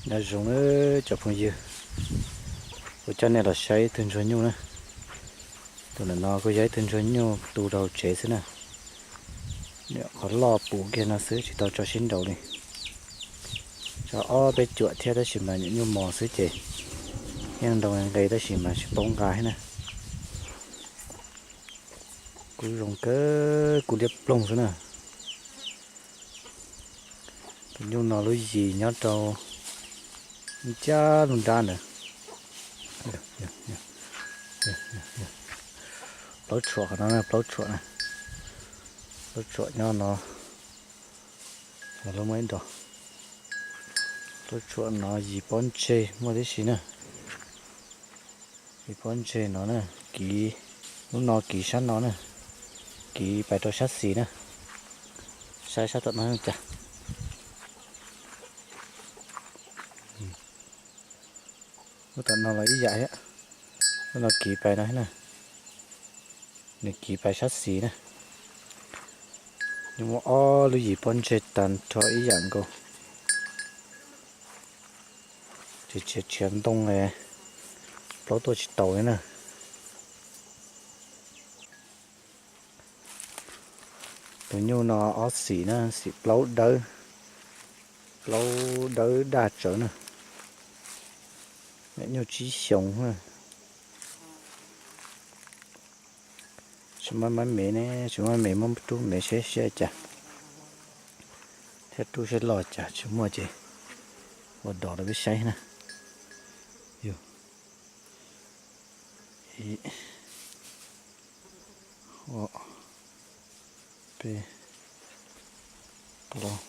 Nyob zoo nawb cov phooj ywg, kuv coj nej los saib ib tug ntsuag nyuj na. Tus ntawm no kuj yog ib tug ntsuag nyuj tu rau hauv tsev xwb na. Nyuam qhuav loj puv kiag no xwb tsis tau tso sib nraus li. Tso ob peb cuam thiab tab sis mas nyuam nyuj mos xwb ces yeej nrau nqe tab sis mas tsis paub nqa thiab na. Kub zoo kawg, kub liab ploog xwb na. Tus nyuj no lub yis nyob rau ncaj lub nrab ntawd. Plaub tshuam qhov no, plaub tshuam na, plaub tshuam nyob no. Lub muaj ib dos, plaub tshuam no yis pob ntseg muaj tib si na. Yis pob ntseg no na, kiv, lub no kiv sab no na, kiv pais rau sab xis na. Saib sab tom no cas. Lub tom no los ib yam thiab, lub no kiv pais no na, nws kiv pais sab xis na. Nws muaj ob lub yis pob ntseg tag nrho ib yam nkaus. Ces tshiav tshiav ntoo, plaub tuaj tsis taus li na. Tus nyuj no ob xim na, xim plaub dawb, plaub dawb daj tsawv na. Nyuj tsib xyoos. Tsis muaj maiv mev ne, tsis muaj maiv mev, muab rub mev seb siab cas thiab rub siab loj cas, tsis muaj ces ua dos rau peb saib na. Yog ib, ob, peb, plaub,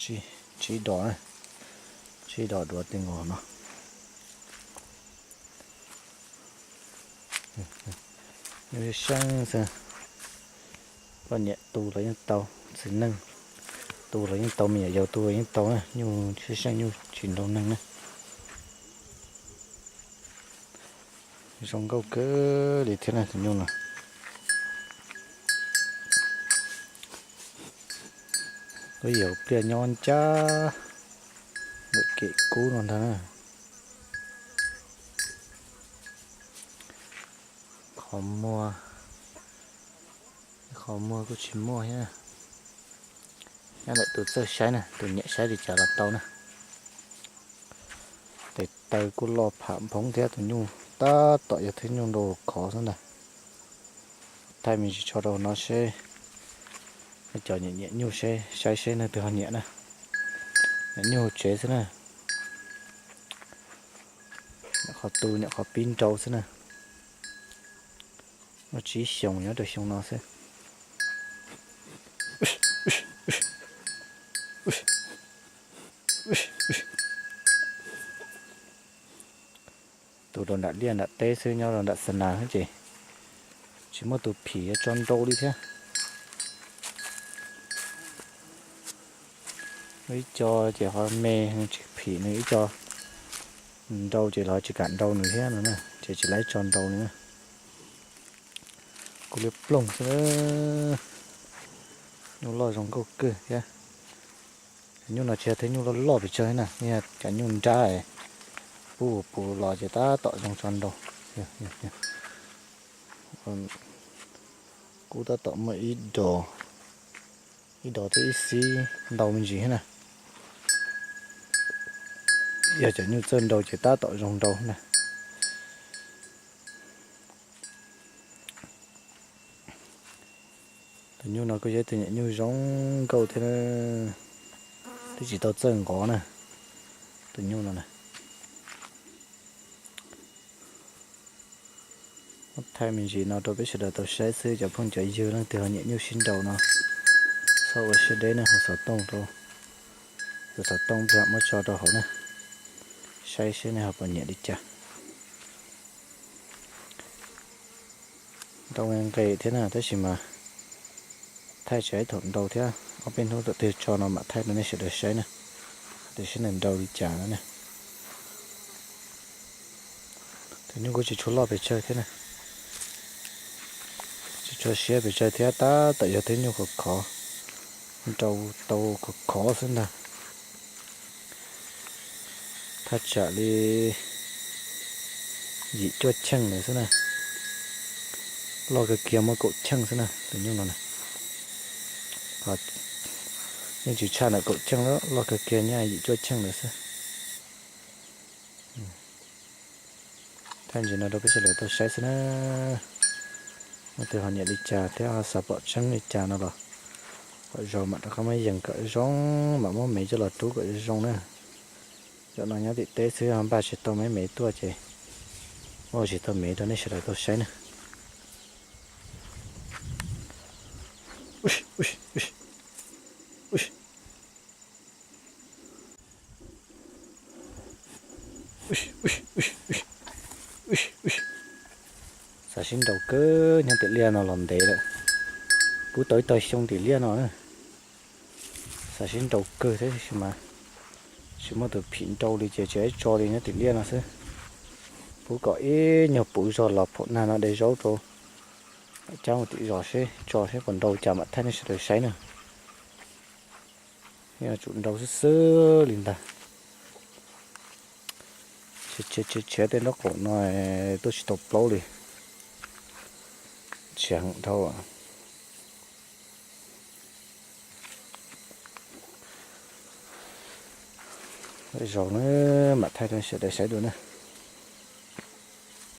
tsib, tsib dos na, tsib dos duav tej nkaus no. Nyuj seeb xwb. Poj niam tu los yeej tau, txiv neej tu los yeej tau, me nyuam yaus tu los yeej tau na, nyuj seeb seeb nyuj tsis nrau neeg na. Zoo nkauj kawg li thiab na tus nyuj no. Lub yis pliaj nyob ncaj ntawm kem kub no ntag na. Qhov muag, qhov muag kuj tsis muaj thiab. Nyob ntawm tus txawj saib na, tus nyiam saib li cas los tau na. Tes taw kuj loj pham nphoob thiab, tus nyuj tab tom yog thwb nyuj nrau khov xwb ntag. Thaij me ntsis tso rau no seb, cov nyiam nyiam nyuj seb, saib seb leej twg ho nyiam na. Nyiam nyuj hauv tsev xwb na. Nyuam qhuav tu, nyuam qhuav pib nrau xwb na. Muaj tsib xyoos, nyob rau xyoo no xwb. Tu rau nram liaj nram teb xwb, nyob rau nram xa nas xwb ces tsis muaj tus phim yuav tso nrau li thiab. Ib co ces qhov me nws tsis phim nws, ib co nrau ces los tsis kam nrau nws thiab no na, ces tsis laib tso nrau li na. Kuj liab ploog xwb, nyuj loj zoo nkauj kawg thiab. Cov nyuj no tsis yog thwb nyuj loj loj pes tsawg na, yog cov nyuj nrab, pub puv los ces tab tom zoo tso nrau. Kub tab tom muaj ib dos, ib dos thiab ib xib ntau me ntsis thiab na. Yog cov nyuj txawj nrau ces tab tom zoo nrau na. Tus nyuj no kuj yog ib tug nyuam nyuj zoo nkauj thiab, twb tsis tau txawj nqov na, tus nyuj no na. Muab thaij me ntsis no rau peb sawv daws tau saib xwb, cov phooj cov ywg leej twg ho nyiam nyuj sib nrau no, txhob ua siab deb ne, hu xov tooj rau, hu xov tooj plig muab tso rau hauv na, saib seb nej ho puas nyiam li cas. Nrau nqes thiab na, tab sis mas thaij tsis tau thaum nrau thiab, ob peb hnub tom twg tso no mam thaij rau nej sawv daws saib na, tiam sis nws nrau li cas na. Tus nyuj kuj tsis tshua loj pes tsawg thiab na, tsis tshua siab pes tsawg thiab, tab tom yog thwb nyuj khov khov, nrau tau khov khov xwb ntag. Thaj tsam li yim cuaj cheej ntawd xwb na. Loj kawg kiag muaj kaum cheej xwb na tus nyuj no na. Yeej tsis tshaj ntawm kaum cheej, loj kawg kiag nyob yim cuaj cheej ntawd xwb. Thaij ntsis no rau peb sawv daws tau saib xwb na. Muaj tus ho nyiam li cas thiab ho xav pom tseeb li cas no los kom zaum mam rov qab muab yees kom zoo, mam muab mev coj los rub kom zoo na. Cov no nyob tim teb xwb ho npaj tsis tau mev tuaj ces muab tsis tau mev rau nej sawv daws tau saib na. Xav sib nraus kawg nyob tim liaj no los ntev lawm, puv tau ib tog xyoo tim liaj no na. Xav sib nraus kawg thiab mas tsis muaj tus phim nraus li ces tsis tso li nyob tim liaj no xwb. Puv kom ib nyuag puv zog los phaum nag no de zaub rau, cab mus tim zos seb tso seb puas nraus cas mam thaij nej sawv daws saib na. Tsum nraus xwb xwb li ntag. Tshiav tshiav tej nraub qaum no tuaj tsis tau plaub li, tshiav heev dhau. Zaum na mam thaij rau sawv daws saib dua na.